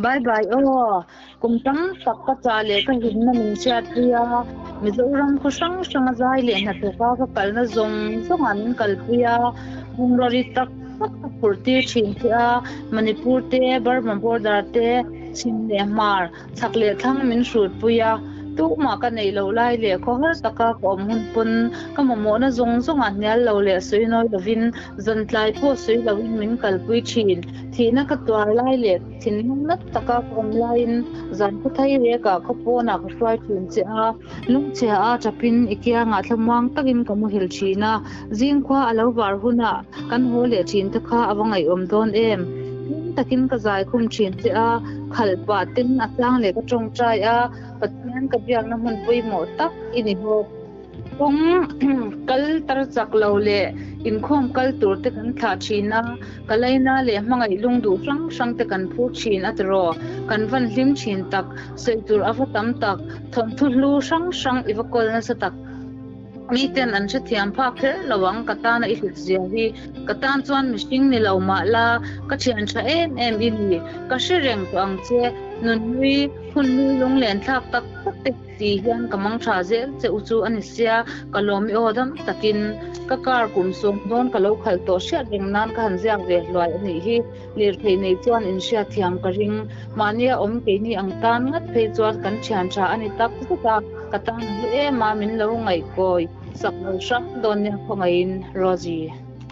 Bye bye aw. Kum tam tak ka chah leh ka hlimna min hriatpui a, Mizoram khaw hrang hranga zai leh hnathawka ka kalna zawng zawngah min kalpui a, bungraw ri tak tak ka phurh tir thin che a, Manipur te, Burma border te, chhim leh hmar, chhak leh thlang min hrutpui a, tumah ka neih loh lai leh khaw har taka ka awm hun pawn ka mamawhna zawng zawngah hnial lo leh sawi nawi lovin zantlai pawh sawi loin min kalpui thin. Thihna ka tuar lai leh thinlung nat taka ka awm laiin zan khawthai rekah khaw pawnah ka hruai thin che a, lungchhia a tapin i kiangah thlamuang takin ka muhil thin a, zingkhua a lo var hunah kan haw leh thin te kha a va ngaihawm dawn em? Hlim takin ka zai khum thin che a, khalh pah ten a tlang leh ka tawngtai a, Pathian ka biakna hmun pawimawh tak i ni bawk. Kawng kal tar chak lo leh inkhawm kal tur te kan thlah thin a, ka laina leh hmangaih lung duh hrang hrang te kan phur thin a tiraw? Kan van hlim thin tak, sawi tur a va tam tak, thawnthu hlu hrang hrang i va kawl nasa tak. Miten an hrethiam phak kher lo ang ka tana i hlut zia hi. Ka tan chuan mihring ni lo mah la, ka thian tha em em i ni. Ka hre reng tawh ang che, nunhlui, hunhlui lunglen thlak tak tak te. Ti hian ka mang tha zel che u chu a ni sia, ka lawm i aw dam takin ka car kum sawm dawn ka lo khalh tawh hriat reng nan ka han ziak ve hluai a nih hi, lirthei nei chuan in hriat thiam ka ring. Mahnia awm keini ang tan ngat phei chuan kan thian tha a ni tak zet a, ka tan a hlu em a, min lo ngaihkawi sak lo hrang dawn nia khawngaihin Rosie.